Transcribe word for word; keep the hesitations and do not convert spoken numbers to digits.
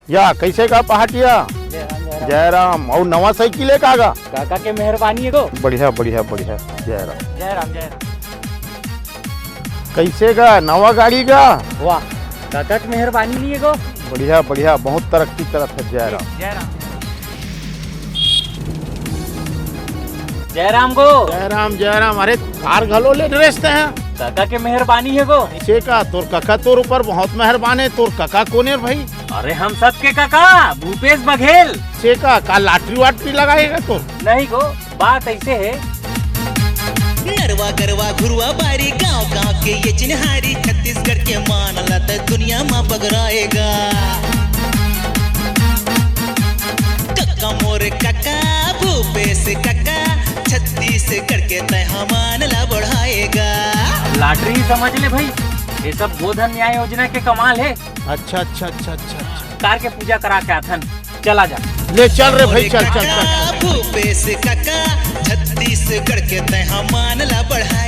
या, कइसे गा पहाटिया? जय राम, जय राम। जय राम। अउ नवा साइकिल हे का गा? काका के मेहरबानी हे गो। बढ़िया, बढ़िया, बढ़िया। जय राम। जय राम, जय राम। कइसे गा नवा गाड़ी गा? वाह, काका के मेहरबानी नइ हे गो। बढ़िया, बढ़िया, बहुत तरक्की करत हे। जय राम। जय राम। जय राम गो। जय राम, जय राम। अरे, कार घलो ले डरेस तैं ह। काका के मेहरबानी हे गो। कइसे का, तोर काका तोर ऊपर बहुत मेहरबान हे। तोर काका कोन हे भाई? अरे, हम सबके काका भूपेश बघेल। कइसे का, का लाटरी वाटरी लगाए हे तोर? नहीं गो, बात अइसे हे। नरवा गरवा घुरवा बारी गांव गांव के ये चिन्हारी, छत्तीसगढ़ के मान ला त दुनिया म बगराए गा। कक्का मोर कक्का, भूपेश कक्का, छत्तीसगढ़ के तैं ह मान ला बढ़ाए गा। लाटरी ही समझ ले भाई, ये सब गोधन न्याय योजना के कमाल हे। अच्छा, अच्छा, अच्छा, अच्छा, अच्छा। कार के पूजा करा के आथन, चला जा। ले चल रे भाई, चल, चल, चल। भूपेश कक्का, छत्तीसगढ़ के तैं ह मान ला बढ़ाए